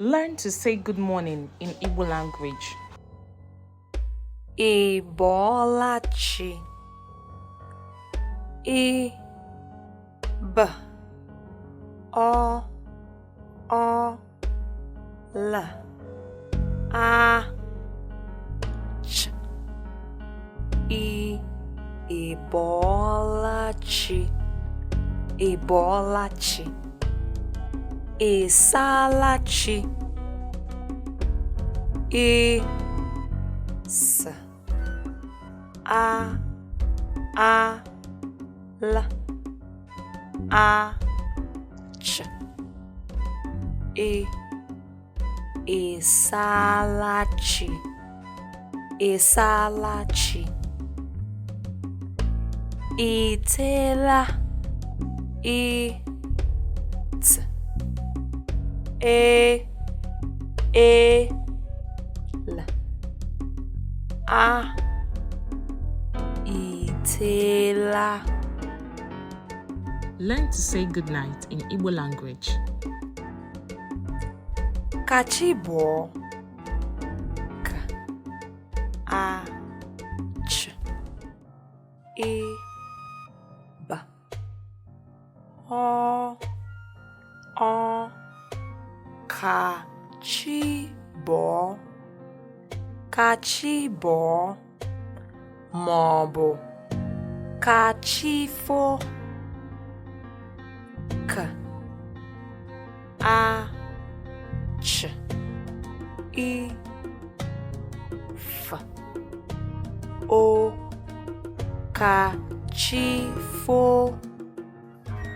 Learn to say good morning in Igbo language. Ị bọọla chi? Ị B Ọ Ọ L A Ch I. Ị bọọla chi? Ị bọọla chi? Ị saala chi? Ị S A A L A Ch I. Ị saala chi? Ị saala chi? Ị teela? I T E E L A. Ị teela? Learn to say good night in Igbo language. Ka chi bọọ. K A Ch I B Ọ Ọ. Ka chi bọọ, ka chi bọọ, ma ọ bụ ka chi foo. K A Ch I F O. Ka chi foo,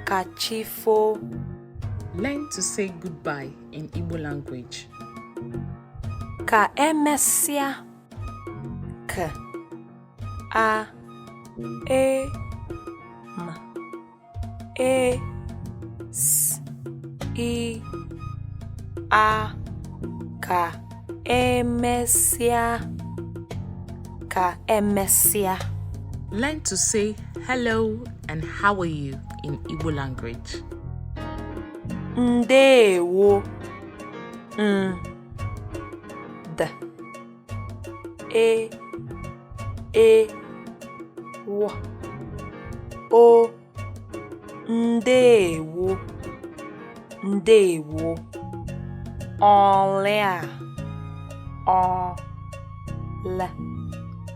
ka chi foo. Learn to say goodbye in Igbo language. Ka emesịa. K A E M E S I A. Ka emesịa, ka emesịa. Learn to say hello and how are you in Igbo language. Ndeewo. N D E E W O. Ndeewo, ndeewo. Ọlịa, Ọ L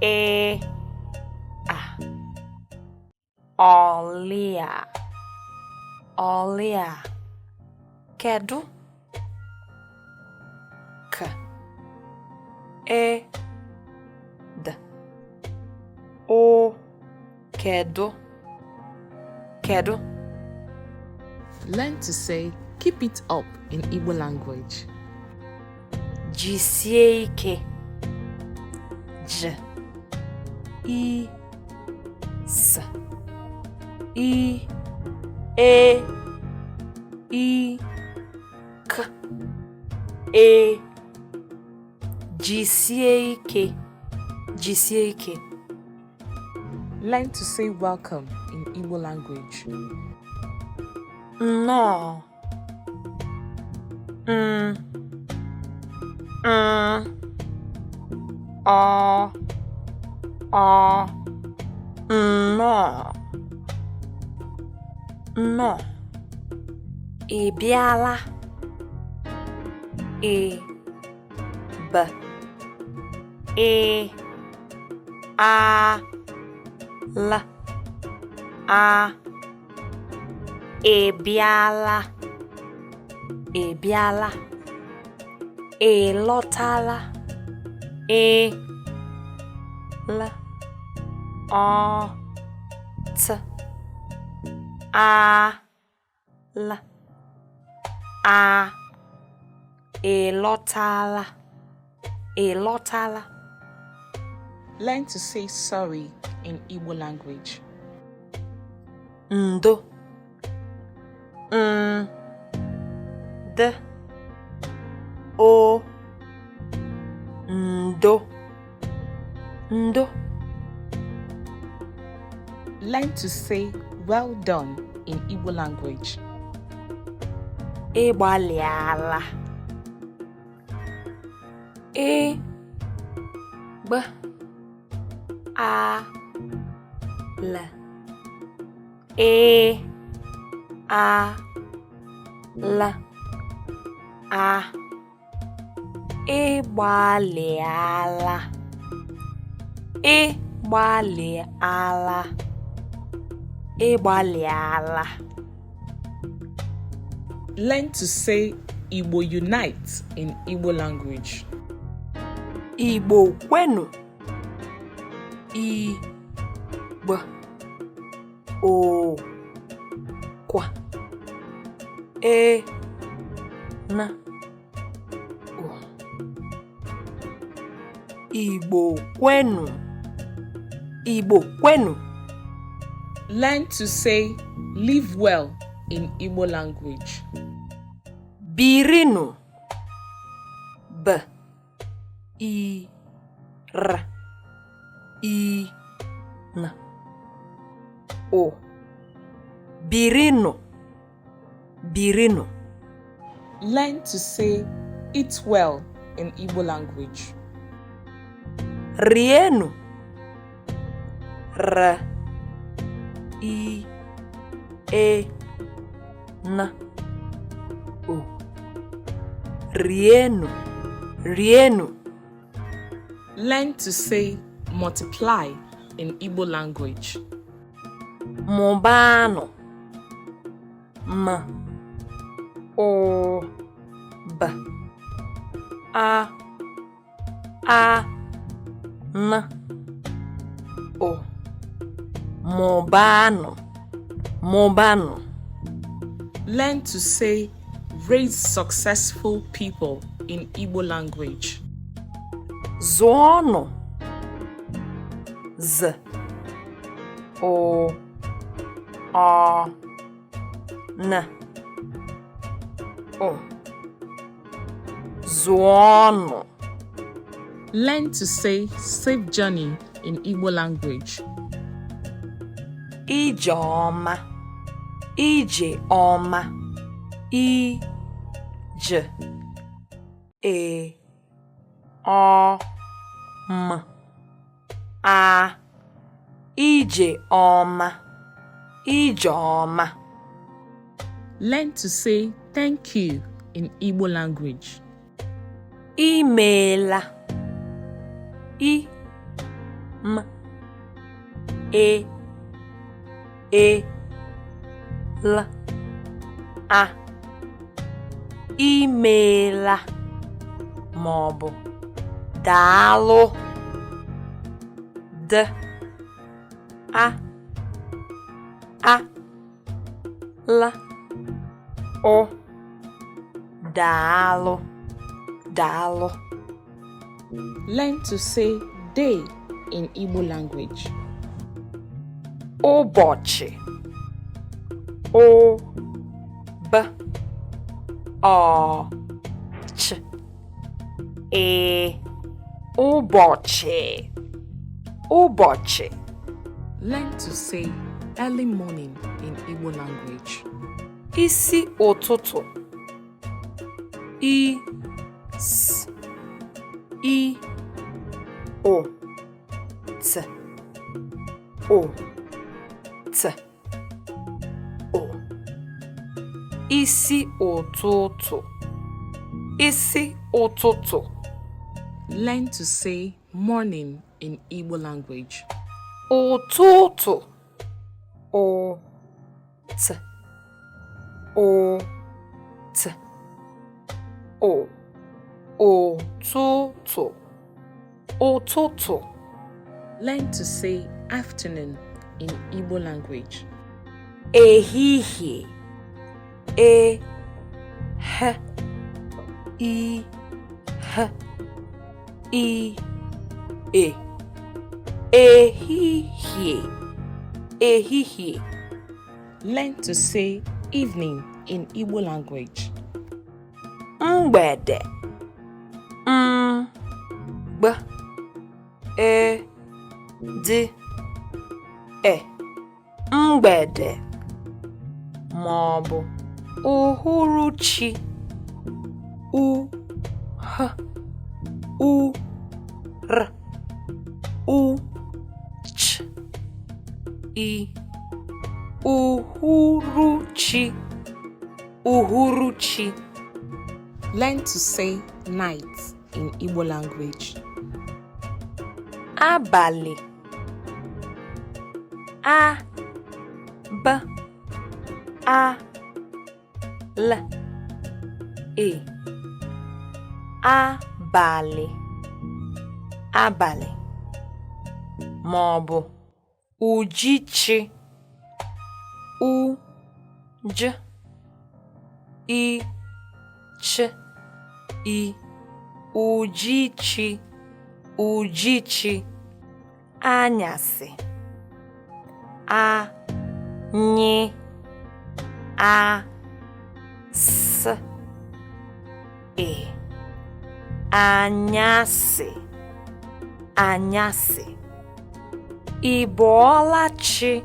E A. Ọlịa, ọlịa. Kedu? K E D O. Kedu, kedu. Learn to say keep it up in Igbo language. Jisie ike. J I S I E I K E. Jisie ike, jisie ike. Learn to say welcome in Igbo language. Nnọọ. N N Ọ Ọ. Nnọọ, nnọọ. Ị bịala? Ị B Ị A L A. Ị bịala, ị bịala. Ị lọtala? Ị L Ọ T A L A. Ị lọtala, ị lọtala. Learn to say sorry in Igbo language. Ndo. N D O. Ndo, ndo. Learn to say well done in Igbo language. Ị gbalịala. E, B, A, L, E, A, L, A. Ị gbalịala. Ị gbalịala. Ị gbalịala. Learn to say Igbo Unite in Igbo language. Igbo kwenu. I B O kwa E N U. Igbo kwenu. Igbo kwenu. Learn to say live well in Igbo language. Birinu. B I R I N O. Birinu. Birinu. Learn to say eat well in Igbo language. Rienu. R I E N U. Rienu. Rienu. Learn to say multiply in Igbo language. Mụbaanụ. M O B A A N O. Mụbaanụ. Mụbaanụ. Learn to say raise successful people in Igbo language. Zụọnụ. Z O Ọ N O. Zụọnụ. Learn to say safe journey in Igbo language. Ije ọma. Ije ọma. I J E Ọ M A. Ije ọma. Ije ọma. Learn to say thank you in Igbo language. Imeela. I M E E L A. Imeela ma ọ bụ daalụ. D A A L Ụ. Daalụ. Daalụ. Learn to say day in Igbo language. Ụbọchị. O B Ọ Ch Ị. Ụbọchị. Ụbọchị. Learn to say early morning in Igbo language. Isi ụtụtụ. I S I O T O T O. Isi ụtụtụ. Isi ụtụtụ. Learn to say morning in Igbo language. Ụtụtụ. O T O T O. Ụtụtụ. Ụtụtụ. Learn to say afternoon in Igbo language. Ehihie. E H I H I E. Ehihie. Ehihie. Learn to say evening in Igbo language. Mgbede. M B E D E. Mgbede ma ọ bụ uhuruchi. U H U R U Ch I Uhuruchi, uhuruchi. Learn to say night in Igbo language. Abalị. A B A L I. Abalị, abalị, ma ọ bụ ujichi. U J I Ch I. Ujichi, ujichi. Anyasị. A ny A S ị. Anyasị, anyasị. Ị bọọla chi?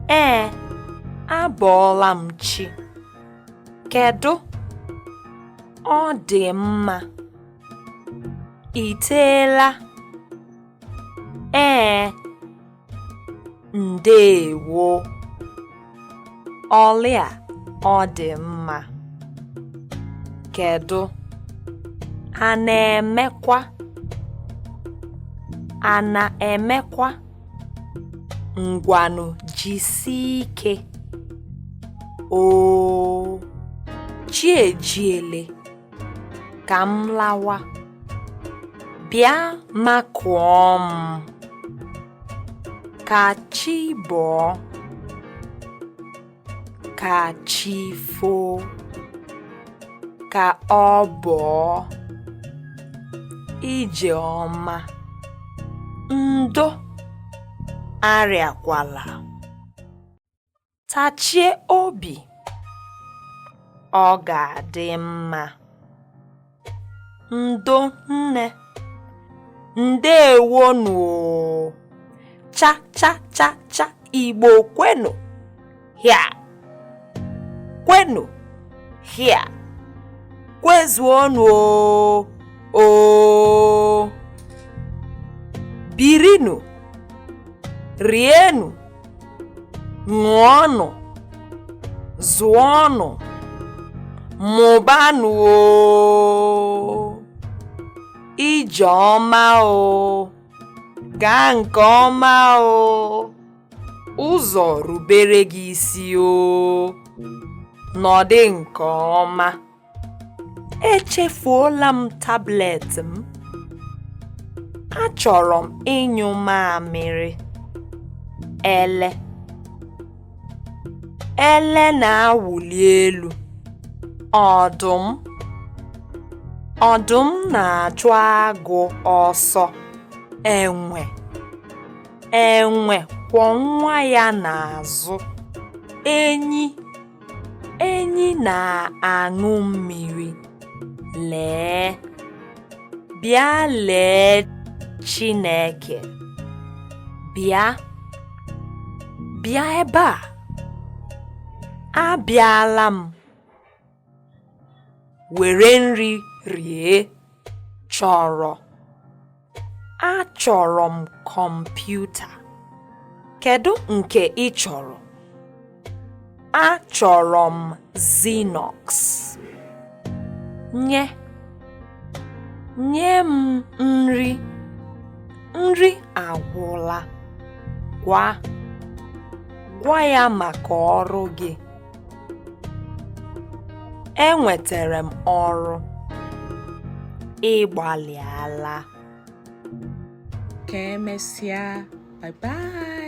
Ee, abọọla m chi. Kedu? Ọ dị mma. Ị teela? Ee. Ndeewo. Ọlịa, ọ dị mma. Kedu? A na-emekwa? A na-emekwa? Ngwanụ, jisie ike. Oo, chi ejiele. Ka m lawa. Bịa makụọ m. Ka chi bọọ. Ka chi foo. Ka ọ bọọ. Ije ọma. Ndo. Arịakwala. Tachie obi. Ọ ga-adị mma. Ndo nne. Ndewonu o. Cha cha cha cha. Igbo kwenu. Hịa. Kwenu. Hịa. Kwezuonu o. O. Birinu. Rienu. Ṅụọnụ. Zụọnụ. Mụbanụ o. Ije ọma o. Gaa nke ọma o. Ụzọ rubere gị isi o. Nọdị nke ọma. Echefuola m tablet m. Achọrọ m ịnyụ mamịrị. Ele. Ele na-awụli elu. Ọdụm. Ọdụm na-achụ agụ ọsọ. Enwe. Enwe kwọ nwa ya n'azụ. Enyi. Enyi na-aṅụ mmiri. Lee. Bịa lee Chineke. Bịa. Bịa ebe a. Abịala m. Were nri rie. Chọrọ. Achọrọ m kọmputa. Kedu nke ị chọrọ? Achọrọ m Xerox. Nye. Nye m nri. Nri agwụla. Gwa. Gwa ya maka ọrụ gị. Enwetere m ọrụ. Ị gbalịala. Ka emesịa. Bye bye.